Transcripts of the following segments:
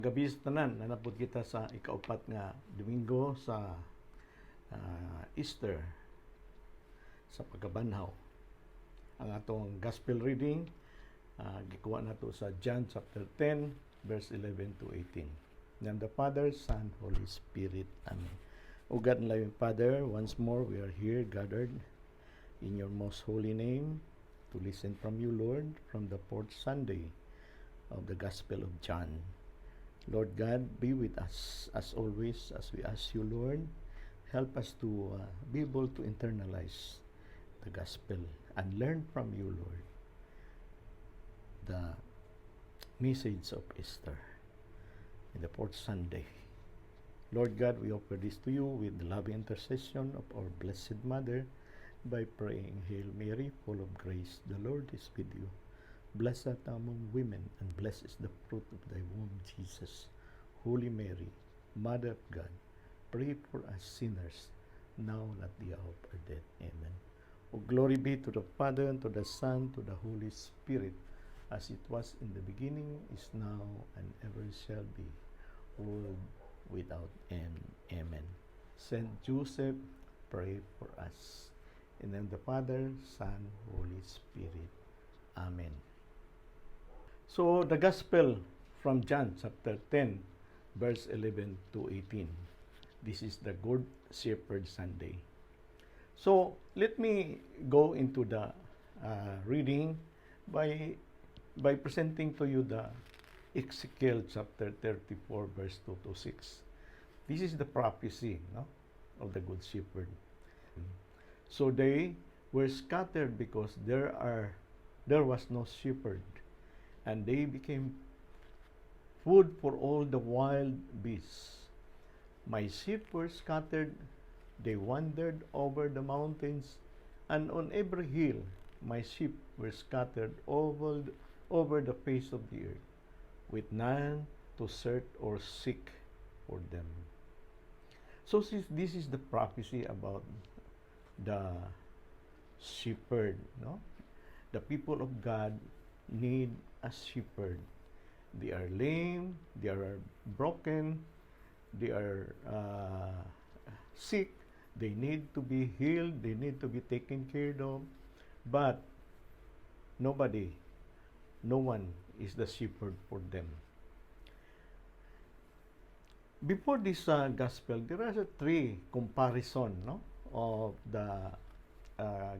Gabi sa tanan, nanapod kita sa ikaupat nga Domingo sa Easter sa pagkabanhaw. Ang atong gospel reading gikuha nato sa John chapter 10 verse 11 to 18. In the name of the Father, Son, Holy Spirit. Amen. O God and loving Father, once more we are here gathered in your most holy name to listen from you, Lord, from the fourth Sunday of the Gospel of John. Lord God, be with us as always as we ask you, Lord. Help us to be able to internalize the gospel and learn from you, Lord, the message of Easter in the fourth Sunday. Lord God, we offer this to you with the loving intercession of our Blessed Mother by praying, Hail Mary, full of grace, the Lord is with you. Blessed art thou among women, and blessed is the fruit of thy womb, Jesus. Holy Mary, Mother of God, pray for us sinners, now and at the hour of our death. Amen. O glory be to the Father, and to the Son, to the Holy Spirit, as it was in the beginning, is now, and ever shall be, world without end. Amen. Saint Joseph, pray for us. In the name of the Father, Son, Holy Spirit. Amen. So, the Gospel from John chapter 10, verse 11 to 18. This is the Good Shepherd Sunday. So, let me go into the reading by presenting to you the Ezekiel chapter 34 verse 2 to 6. This is the prophecy, no, of the Good Shepherd. So they were scattered because there was no shepherd, and they became food for all the wild beasts. My sheep were scattered, they wandered over the mountains, and on every hill my sheep were scattered over the face of the earth, with none to search or seek for them. So since this is the prophecy about the shepherd, no? The people of God need a shepherd. They are lame, they are broken, they are sick, they need to be healed, they need to be taken care of, but nobody, no one is the shepherd for them. Before this gospel, there are three comparison, no, of the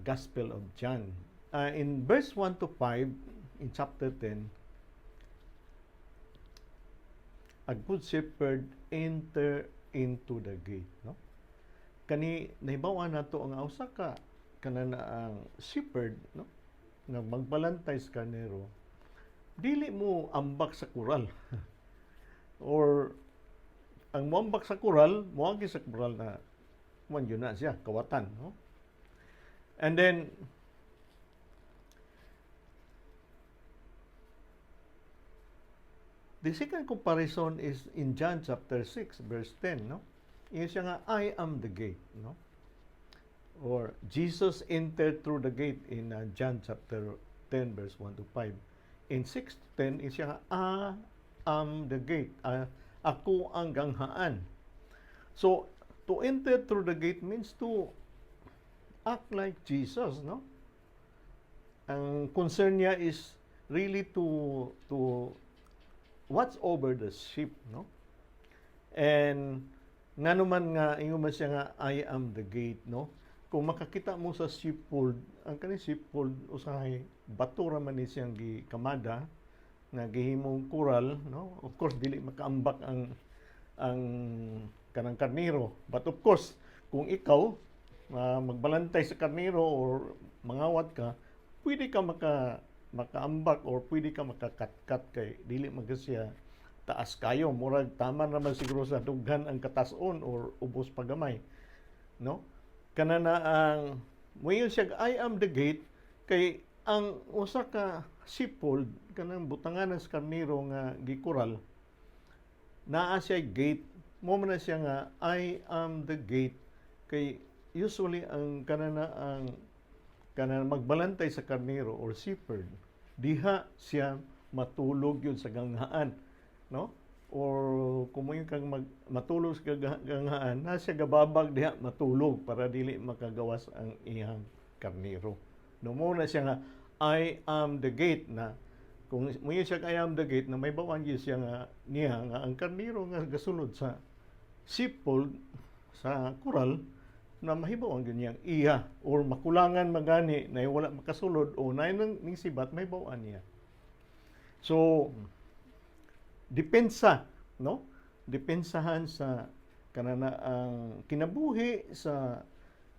Gospel of John. In verse 1 to 5 in chapter 10, a good shepherd enter into the gate, no? Kani nahibaw-an nato ang usa ka kana na ang shepherd, no, nga magbalantay sa karnero, dili mo ambak sa kural or ang moambak sa kural, moagi sa kural na man yun na siya kawatan, no? And then the second comparison is in John chapter 6 verse 10, no? Ingon siya nga, "I am the gate," no? Or Jesus entered through the gate in John chapter 10 verse 1 to 5. In 6 to 10, ingon siya nga, "I am the gate." Ako ang ganghaan. So, to enter through the gate means to act like Jesus, no? Ang concern niya is really to watch over the sheep, no? And ngano man nga ingon man siya nga, "I am the gate," no? Kung makakita mo sa sheepfold, ang kani sheepfold usahay bato ra man ni siyang gikamada nga gihimong kural, no? Of course dili makaambak ang kanang karnero. But of course, kung ikaw magbalantay sa karnero or mangawat ka, pwede ka makaambak or pwede ka makakatkat kay dili man kasi siya taas kayo. Murag tama naman siguro sa dughan ang katason or ubos pagamay, no? Kana na ang moingon siya, "I am the gate," kay ang usa ka sheepfold, kanang butangan sa karnero nga gikural, naa siya gate. Mo man na siya nga, "I am the gate," kay usually ang kana na ang kana magbalantay sa karnero or shepherd, diha siya matulog yun sa ganghaan, no? Or kung mo kang matulog sa ganghaan na siya, gababag diha matulog para dili makagawas ang iyang karniro, no? Mo na siya nga "I am the gate" na kung mo siya "I am the gate" na may bawan gyud siya nga niya nga ang karniro nga gasulod sa sheepfold, sa kural, na mahibaw ang ganyang iya or makulangan magani na wala makasulod o na nang ning sibat, mahibaw niya. So depensa, no, depensahan sa kanana ang kinabuhi sa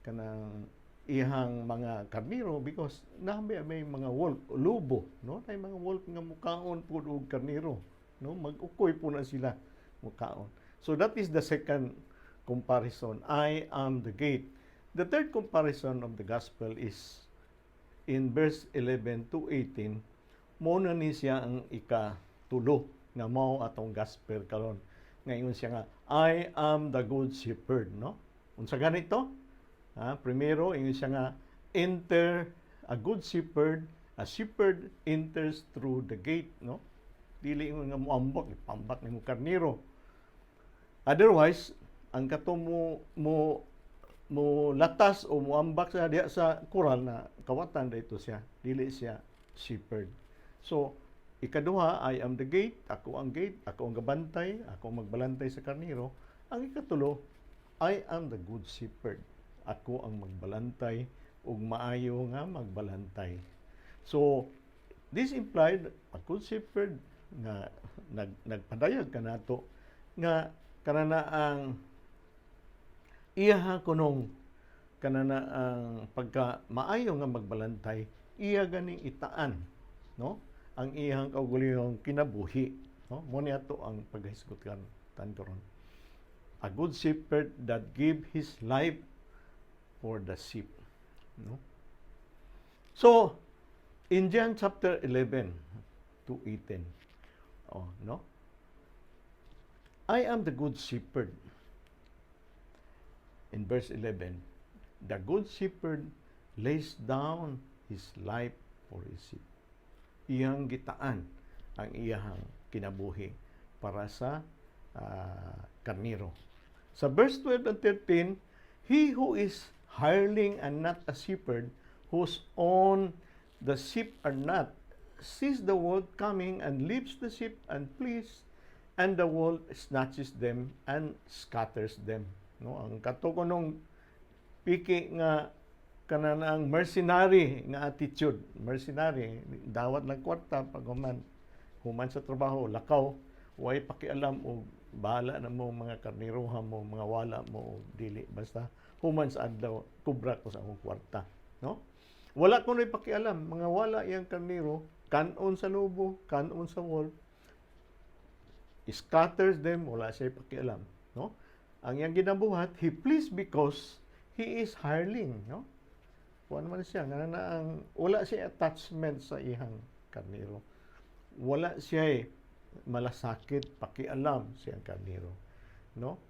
kanang ihang mga karniro because na may mga wolf, lobo, no, may mga wolf nga mukaon pud og karniro, no? Mag-ukoy po na sila, mukaon. So that is the second comparison: "I am the gate." The third comparison of the gospel is in verse 11 to 18. Mo na ni siya ang ikatulo nga mao atong gospel karon. Ngayon siya nga "I am the good shepherd," no? Unsa ganito? Ha, primero, ingon siya nga enter a good shepherd, a shepherd enters through the gate, no? Dili ingon nga moambak, ipambak nimo karniro. Otherwise, ang kato mo latas o moambak sa diha sa kural na kawatan dito siya, dili siya shepherd. So, ikaduha, "I am the gate," ako ang gate, ako ang gabantay, ako ang magbalantay sa karniro. Ang ikatulo, "I am the good shepherd." Ako ang magbalantay ug maayo nga magbalantay. So, this implied a good shepherd nga nagpadayag kanato nga kanana ang iya kunong kanana ang pagka maayo nga magbalantay, iya ganing itaan, no, ang iyang kaugalingong kinabuhi, no? Mo ni ato ang paghisgot kan tan karon: a good shepherd that give his life for the sheep, no? So in John chapter 11 to 18, oh, no, "I am the good shepherd." In verse 11, the good shepherd lays down his life for his sheep. Iyang gitaan ang iyang kinabuhi para sa karniro. Sa verse 12 and 13, he who is hireling and not a shepherd, whose own the sheep are not, sees the wolf coming and leaves the sheep and flees, and the wolf snatches them and scatters them. No, ang kato kunong piki nga kanang mercenary nga attitude, mercenary, dawat lang kwarta pag human sa trabaho, lakaw, way pakialam og bahala na mo mga karniroha mo, mga wala mo o dili, basta human sa adlaw kubra ko sa akong kwarta, no? Wala ko na pakialam mga wala iyang karniro, kanon sa lobo, kanon sa wolf, scatters them, wala siya pakialam, no? Ang iyang ginabuhat, he flees because he is hireling, no? Kuan man siya nga na ang wala siya attachment sa iyang karniro. Wala siya malasakit, pakialam sa iyang karniro, no?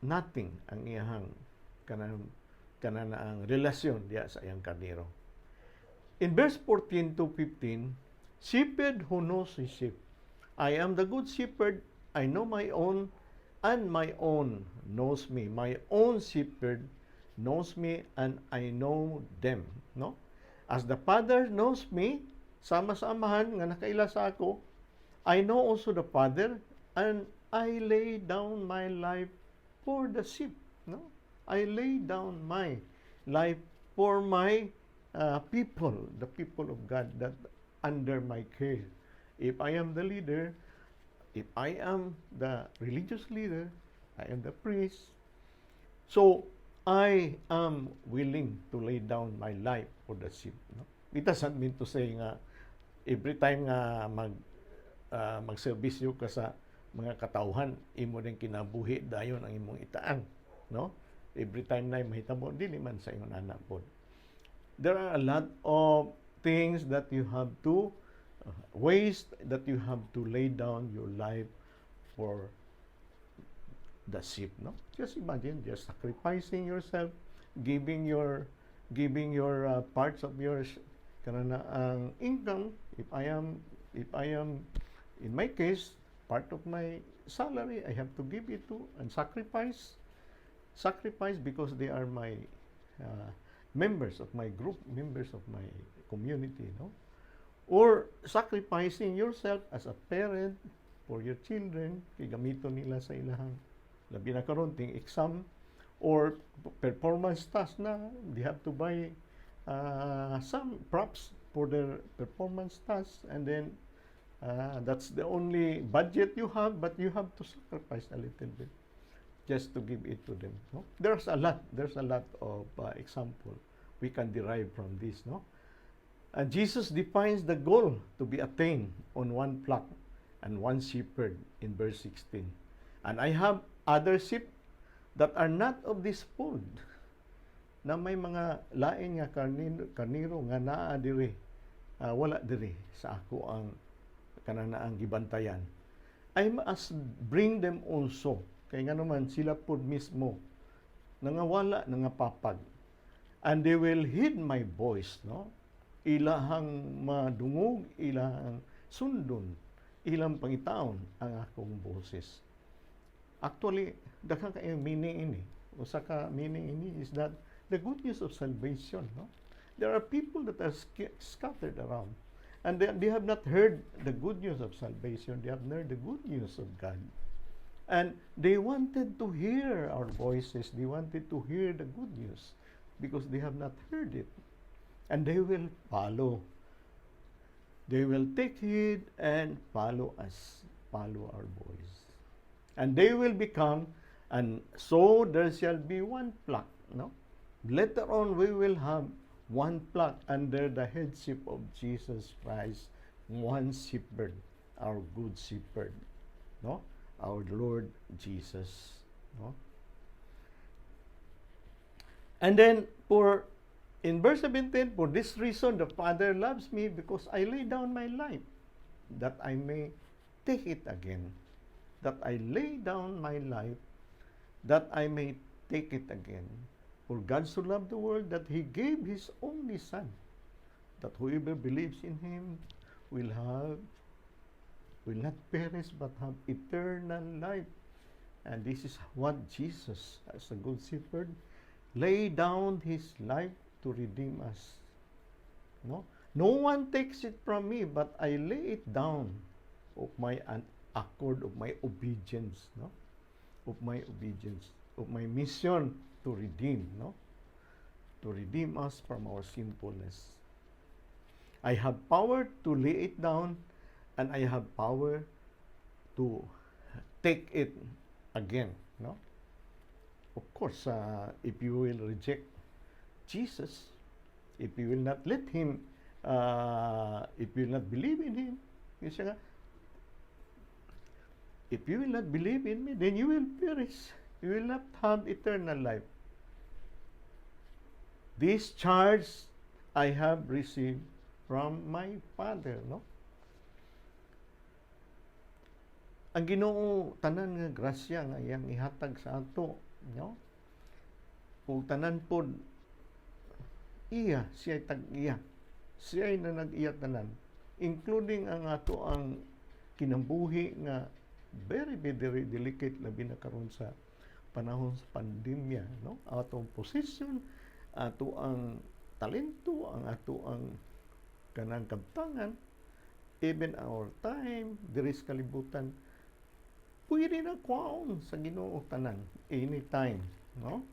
Nothing ang iyang kanang ang relasyon diya sa iyang karniro. In verse 14 to 15, shepherd who knows his sheep. "I am the good shepherd. I know my own, and my own knows me. My own shepherd knows me, and I know them." No? "As the Father knows me," sama sa Amahan nga nakaila sa ako, "I know also the Father, and I lay down my life for the sheep." No? I lay down my life for my people, the people of God that under my care. If I am the leader, if I am the religious leader, I am the priest. So I am willing to lay down my life for the sheep. No? It doesn't mean to say nga every time nga magserbisyo ka sa mga katawhan, imo din kinabuhi dayon ang imong itaan, no? Every time na mahitabo, dili man sa ingon ana pod. There are a lot of things that you have to ways that you have to lay down your life for the sheep, no? Just imagine just sacrificing yourself, giving your parts of your kanana ang income. If I am in my case Part of my salary, I have to give it to and sacrifice. Sacrifice because they are my members of my group, members of my community, no? Or sacrificing yourself as a parent for your children, kay gamiton nila sa ilahang, labi na karon ting exam or performance task na they have to buy some props for their performance task, and then that's the only budget you have, but you have to sacrifice a little bit just to give it to them, no? There's a lot of example we can derive from this, no? And Jesus defines the goal to be attained on one flock and one shepherd in verse 16: "And I have other sheep that are not of this fold," na may mga lain nga karniro nga naa diri, wala diri sa ako ang kanang gibantayan. "I must bring them also," kay nga naman sila pud mismo nangawala, nangapapag. "And they will heed my voice," no? Ilahang madungog, ilahang sundon, ilang pangitaon ang akong boses. Actually, daghan kaayo meaning ini. Usa ka meaning ini is that the good news of salvation, no? There are people that are scattered around and they have not heard the good news of salvation. They have not heard the good news of God. And they wanted to hear our voices. They wanted to hear the good news because they have not heard it. And they will follow. They will take heed and follow us, follow our voice. And they will become, and so there shall be one flock. No? Later on, we will have one flock under the headship of Jesus Christ, one shepherd, our good shepherd, no? Our Lord Jesus, no? And then for in verse 17, "For this reason the Father loves me, because I lay down my life, that I may take it again." That I lay down my life, that I may take it again. "For God so loved the world that he gave his only Son, that whoever believes in him will not perish but have eternal life." And this is what Jesus, as a good shepherd, lay down his life to redeem us. No? "No one takes it from me, but I lay it down of my accord, of my obedience, no? Of my obedience, of my mission to redeem, no? To redeem us from our sinfulness. I have power to lay it down and I have power to take it again, no? Of course, if you will reject Jesus, if you will not let him, if you will not believe in him, yun siya nga, "If you will not believe in me, then you will perish. You will not have eternal life." "This charge I have received from my Father," no? Ang Ginoo, tanan nga grasya nga iyang ihatag sa ato, no? Ug tanan pod iya, siya tag-iya. Siya na nag-iya tanan, including ang ato ang kinabuhi nga very, very delicate, labi na karon sa panahon sa pandemya, no? Atong posisyon, ato ang talento, ang ato ang kanang kabtangan, even our time diri sa kalibutan, pwede na kuhaon sa Ginoo tanan anytime, no?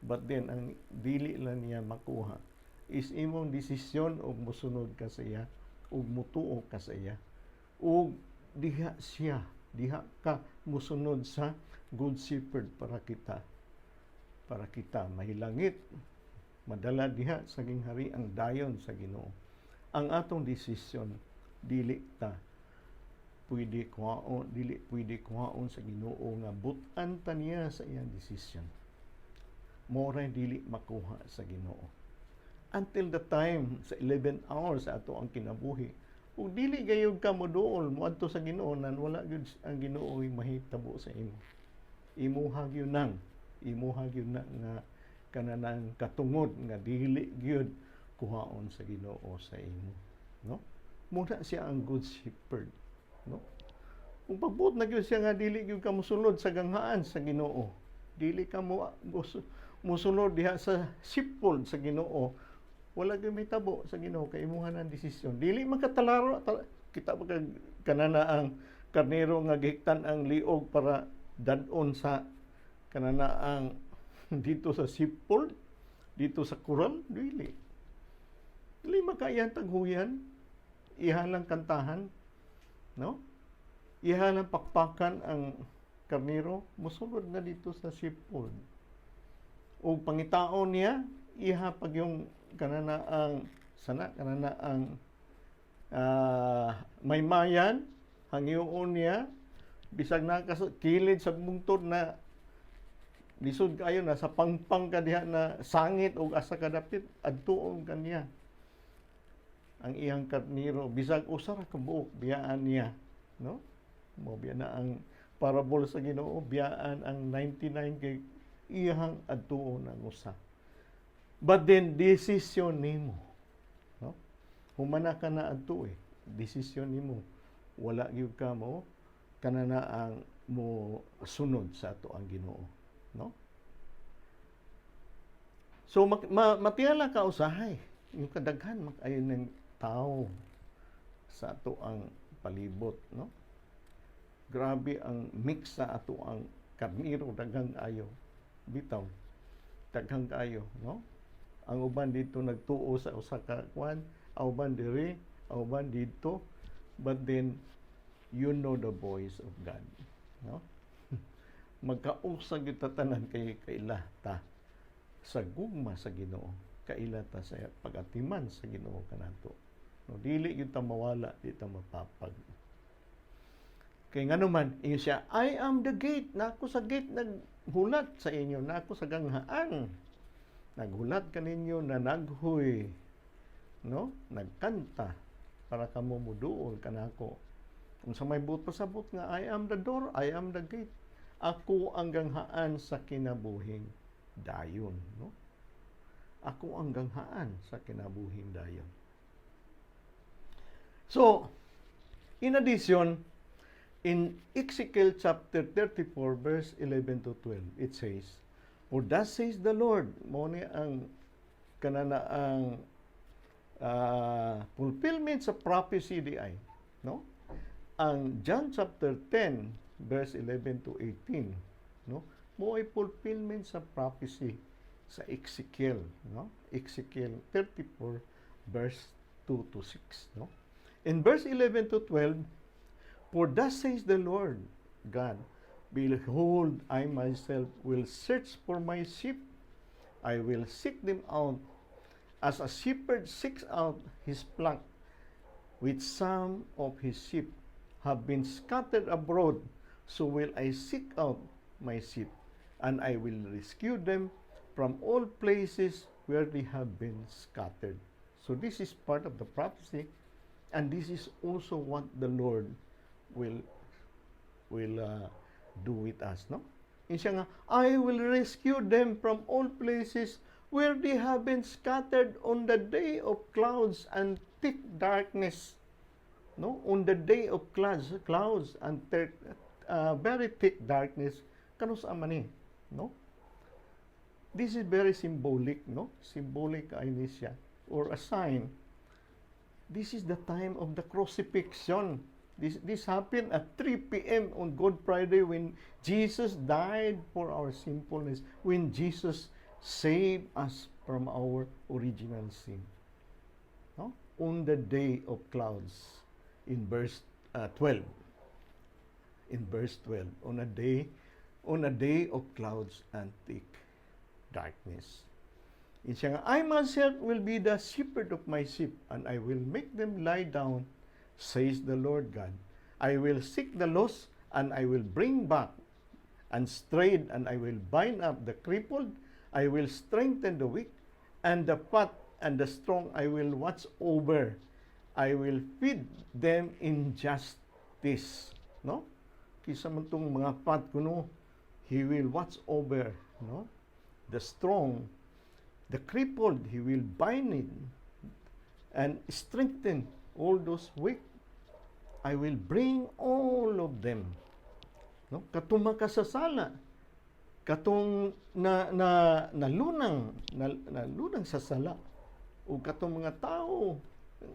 But then ang dili lang niya makuha is imong desisyon og mosunod ka sa iya ug mutuo ka sa iya ug diha siya, diha ka mosunod sa good shepherd para kita mahilangit, madala diha sa ginghariang dayon sa Ginoo. Ang atong desisyon, dili ta pwede kuhaon, dili pwede kuhaon sa Ginoo nga but-an ta niya sa iyang desisyon. Mao dili makuha sa Ginoo until the time sa 11 hours sa ato ang kinabuhi. Ug dili gayud ka moduol moadto sa Ginoo nan wala gyud ang Ginoo mahitabo sa imo. Imuha gyud nang imuha gyud na nga kananang katungod nga dili gyud kuhaon sa Ginoo sa imo, no? Muna siya ang good shepherd, no? Kung pagbuot na gyud siya nga dili gyud ka mosulod sa ganghaan sa Ginoo, dili ka mo musulod diha sa sheepfold sa Ginoo, wala gyud mahitabo sa Ginoo kay imuha ang desisyon. Dili man katalaro kita ba kag kanana ang karnero nga gihiktan ang liog para dad-on sa kanana ang dito sa sheepfold, dito sa kural, dili. Dili makaiyan taghuyan, iha lang kantahan, no? Iha lang pakpakan ang karnero, musulod na dito sa sheepfold. O pangitaon niya, iha pag yung kanana ang sana kanana ang maymayan, hangyoon niya, bisag na ka sa kilid sa bungtod na lisod kayo na sa pangpang ka diha na sangit og asa ka dapit, adtuon kaniya ang iyang karniro, bisag usa ra ka buok, biyaan niya, no? Mo biya na ang parable sa Ginoo, biyaan ang 99 kay iyang adtuon ang usa. But then decision nimo, no? Humana ka na adto eh, decision nimo, wala gyud ka mo kanana ang mo sunod sa ato ang Ginoo, no? So matiyala ka usahay yung kadaghan makayo ng tao sa ato ang palibot, no? Grabe ang mix sa ato ang karniro, daghang ayo bitaw, daghang kaayo, no? Ang uban dito nagtuo sa usa ka kwan, ang uban diri, ang uban didto, but then you know the voice of God, no? Magkausa gyud ta tanan kay kaila ta sa gugma sa Ginoo, kaila ta sa pagatiman sa Ginoo kanato, no? Dili gyud ta mawala, di ta mapapag. Kay ngano man, ingon siya, "I am the gate." Nako sa gate naghulat sa inyo, nako sa ganghaan. Naghulat kaninyo na naghuy, no? Nagkanta para kamo muduol kanako. Kung sa may buot pasabot nga I am the door, I am the gate. Ako ang ganghaan sa kinabuhing dayon, no? Ako ang ganghaan sa kinabuhing dayon. So, in addition, in Ezekiel chapter 34 verse 11 to 12, it says, "For thus says the Lord," mo ni ang kanana ang fulfillment sa prophecy di ay, no? Ang John chapter 10 verse 11 to 18, no? Mo ay fulfillment sa prophecy sa Ezekiel, no? Ezekiel 34 verse 2 to 6, no? In verse 11 to 12, "For thus says the Lord God, behold, I myself will search for my sheep. I will seek them out as a shepherd seeks out his flock, which some of his sheep have been scattered abroad. So will I seek out my sheep, and I will rescue them from all places where they have been scattered." So this is part of the prophecy, and this is also what the Lord will do with us, no? Ingon siya nga, "I will rescue them from all places where they have been scattered on the day of clouds and thick darkness." No? On the day of clouds and very thick darkness. Kanus-a man ni, no? This is very symbolic, no? Symbolic ay ni siya or a sign. This is the time of the crucifixion. This happened at 3 p.m. on Good Friday when Jesus died for our sinfulness, when Jesus saved us from our original sin. No? On the day of clouds, in verse 12. In verse 12, on a day of clouds and thick darkness. Ingon siya nga, "I myself will be the shepherd of my sheep, and I will make them lie down, says the Lord God. I will seek the lost, and I will bring back and strayed, and I will bind up the crippled. I will strengthen the weak, and the fat and the strong I will watch over. I will feed them in justice." No? Kisa man tong mga fat kuno, he will watch over, no? The strong, the crippled, he will bind it and strengthen all those weak. I will bring all of them. No? Katong makasasala, katong na nalunang na, nalunang sa sala o katong mga tao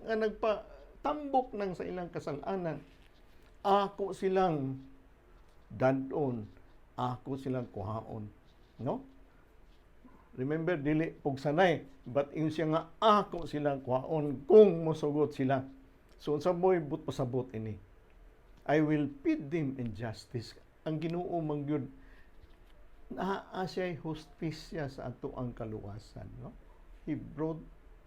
nga nagpatambok nang sa ilang kasalanan, ako silang dad-on, ako silang kuhaon, no? Remember, dili pugsanay, but ingon siya nga ako silang kuhaon kung mosugot sila. So unsa mo'y buot pasabot ini? I will feed them in justice. Ang Ginoo man gyud naa siya'y hustisya sa atoang kaluwasan, no? He brought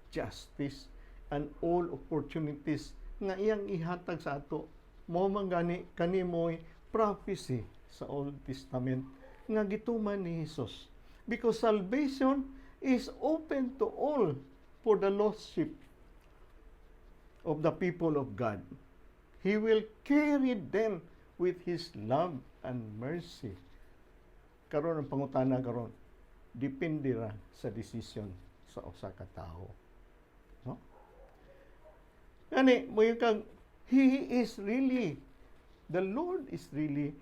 justice and all opportunities nga iyang ihatag sa ato. Mao man gani kani mo'y prophecy sa Old Testament nga gituman ni Jesus. Because salvation is open to all for the lost sheep of the people of God. He will carry them with His love and mercy. Karon, ang pangutana karon, depende ra sa desisyon sa usa ka tawo. No? Gani, mo kang He is really, the Lord is really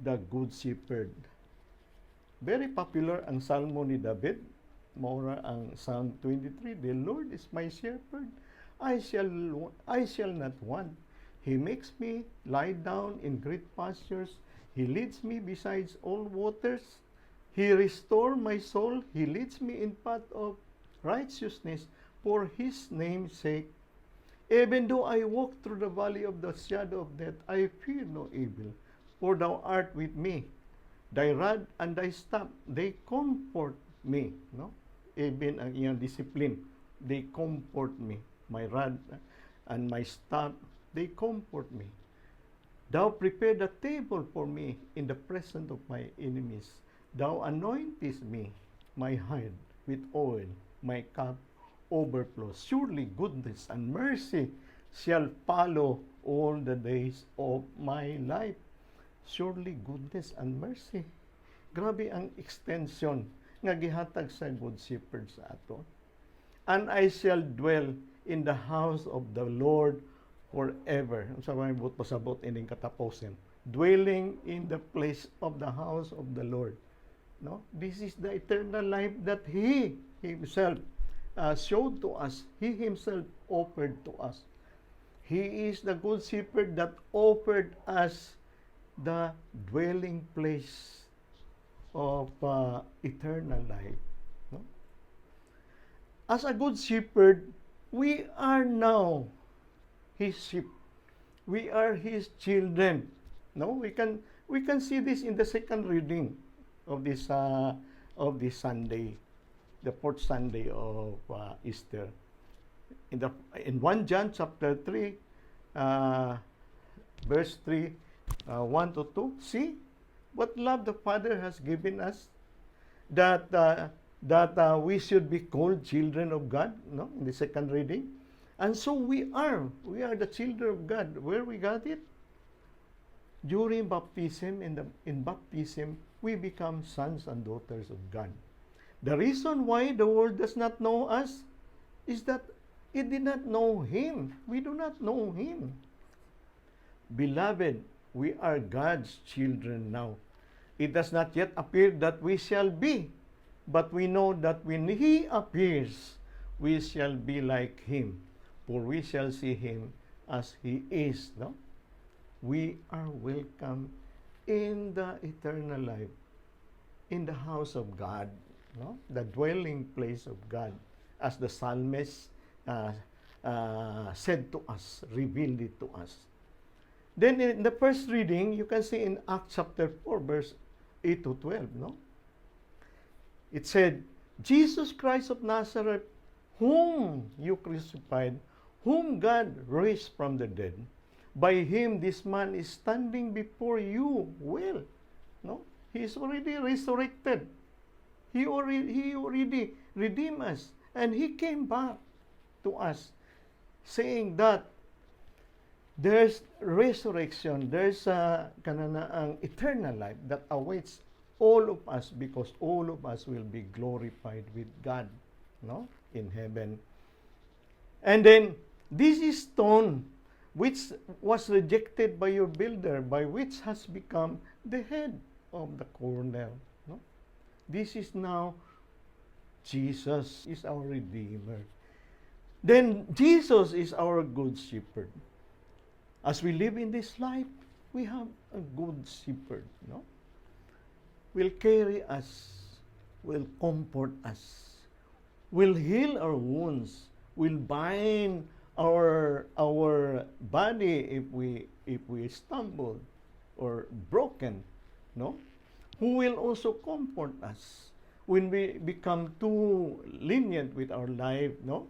the good shepherd. Very popular ang Salmo ni David. Mao ra ang Psalm 23, "The Lord is my shepherd, I shall not want. He makes me lie down in green pastures. He leads me beside still waters. He restore my soul. He leads me in path of righteousness for His name's sake. Even though I walk through the valley of the shadow of death, I fear no evil, for thou art with me. Thy rod and thy staff, they comfort me." No? Even ang iyang discipline, they comfort me. My rod and my staff, they comfort me. Thou prepare the table for me in the presence of my enemies. Thou anointest me, my head with oil, my cup overflows. Surely goodness and mercy shall follow all the days of my life. Surely goodness and mercy. Grabe ang extension nga gihatag sa Good Shepherd sa ato. And I shall dwell in the house of the Lord forever. Unsa may buot pasabot ining katapusin? Dwelling in the place of the house of the Lord. No? This is the eternal life that He Himself showed to us. He Himself offered to us. He is the good shepherd that offered us the dwelling place of eternal life. No? As a good shepherd, we are now His sheep. We are His children. No, we can see this in the second reading of this Sunday, the fourth Sunday of Easter. In 1 John chapter 3, verse 3, 1 to 2. "See what love the Father has given us, that we should be called children of God." No, in the second reading. And so we are. We are the children of God. Where we got it? During baptism, in baptism, we become sons and daughters of God. The reason why the world does not know us is that it did not know Him. We do not know Him. "Beloved, we are God's children now. It does not yet appear that we shall be, but we know that when He appears, we shall be like Him, for we shall see Him as He is." No? We are welcome in the eternal life, in the house of God, no? The dwelling place of God, as the psalmist said to us, revealed it to us. Then in the first reading, you can see in Acts chapter 4, verse 8 to 12, no? It said, "Jesus Christ of Nazareth, whom you crucified, whom God raised from the dead, by him this man is standing before you well." No? He is already resurrected. He already redeemed us. And he came back to us saying that there's resurrection, there's a kanana ang eternal life that awaits all of us because all of us will be glorified with God, no? In heaven. And then this is stone Which was rejected by your builder, by which has become the head of the corner. No? This is now Jesus is our Redeemer. Then Jesus is our good shepherd. As we live in this life, we have a good shepherd, no? Will carry us, will comfort us, will heal our wounds, will bind our body if we stumble or broken, no? Who will also comfort us when we become too lenient with our life, no?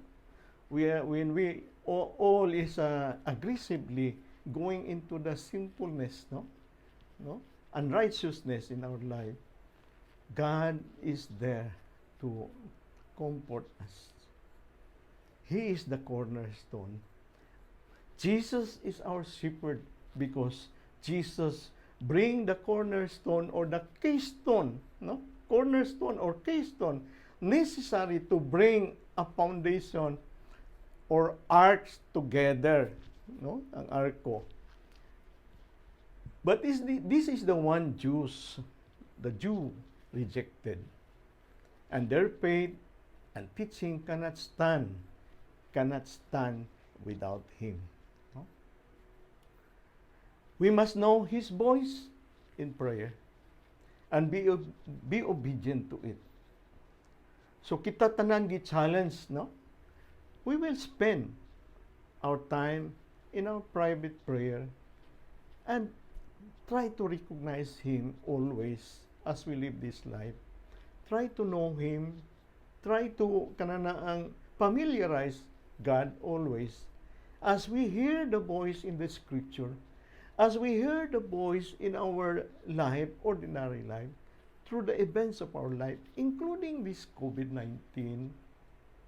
We are, when we all is aggressively going into the sinfulness, no? No? Unrighteousness in our life. God is there to comfort us. He is the cornerstone. Jesus is our shepherd because Jesus bring the cornerstone or the keystone, no? Cornerstone or keystone necessary to bring a foundation or arch together, no? Ang arko. But this is the one Jews, the Jew rejected. And their faith and teaching cannot stand without him. No? We must know his voice in prayer and be obedient to it. So kita tanan gi-challenge, no? We will spend our time in our private prayer and try to recognize him always as we live this life. Try to know him. Try to kanana ang familiarize God always as we hear the voice in the scripture, as we hear the voice in our life, ordinary life, through the events of our life, including this COVID-19,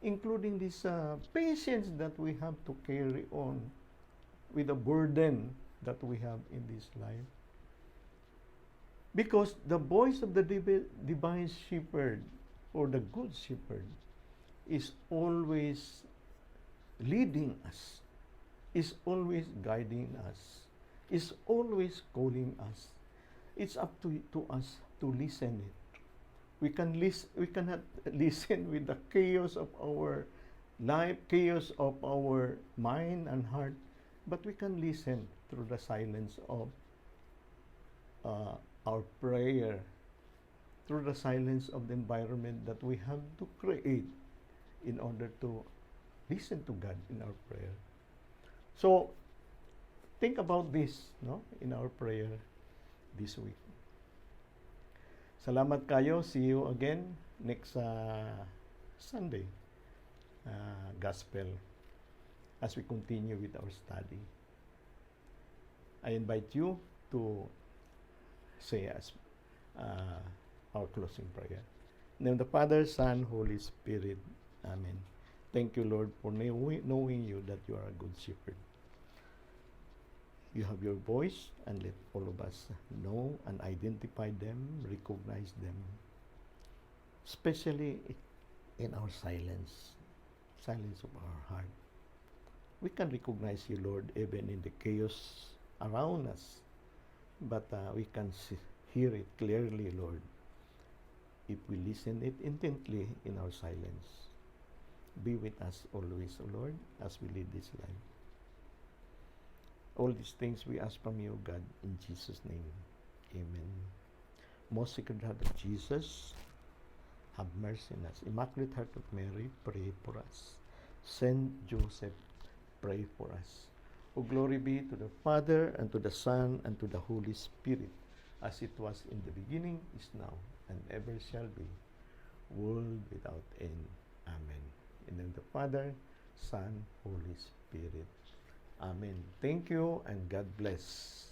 including this patience that we have to carry on with the burden that we have in this life. Because the voice of the divine shepherd or the good shepherd is always leading us, is always guiding us, is always calling us. It's up to us to listen it. We cannot listen with the chaos of our life, chaos of our mind and heart, but we can listen through the silence of our prayer, through the silence of the environment that we have to create in order to listen to God in our prayer. So, think about this, no, in our prayer this week. Salamat kaayo. See you again next Sunday Gospel as we continue with our study. I invite you to say as our closing prayer. In the name of the Father, Son, Holy Spirit. Amen. Thank you, Lord, for knowing you that you are a good shepherd. You have your voice, and let all of us know and identify them, recognize them, especially in our silence, silence of our heart. We can recognize you, Lord, even in the chaos around us, but we can hear it clearly, Lord, if we listen it intently in our silence. Be with us always, O Lord, as we live this life. All these things we ask from you, God, in Jesus' name. Amen. Most Sacred Heart of Jesus, have mercy on us. Immaculate Heart of Mary, pray for us. Saint Joseph, pray for us. O glory be to the Father, and to the Son, and to the Holy Spirit, as it was in the beginning, is now, and ever shall be, world without end. Amen. In the name of the Father, Son, Holy Spirit. Amen. Thank you and God bless.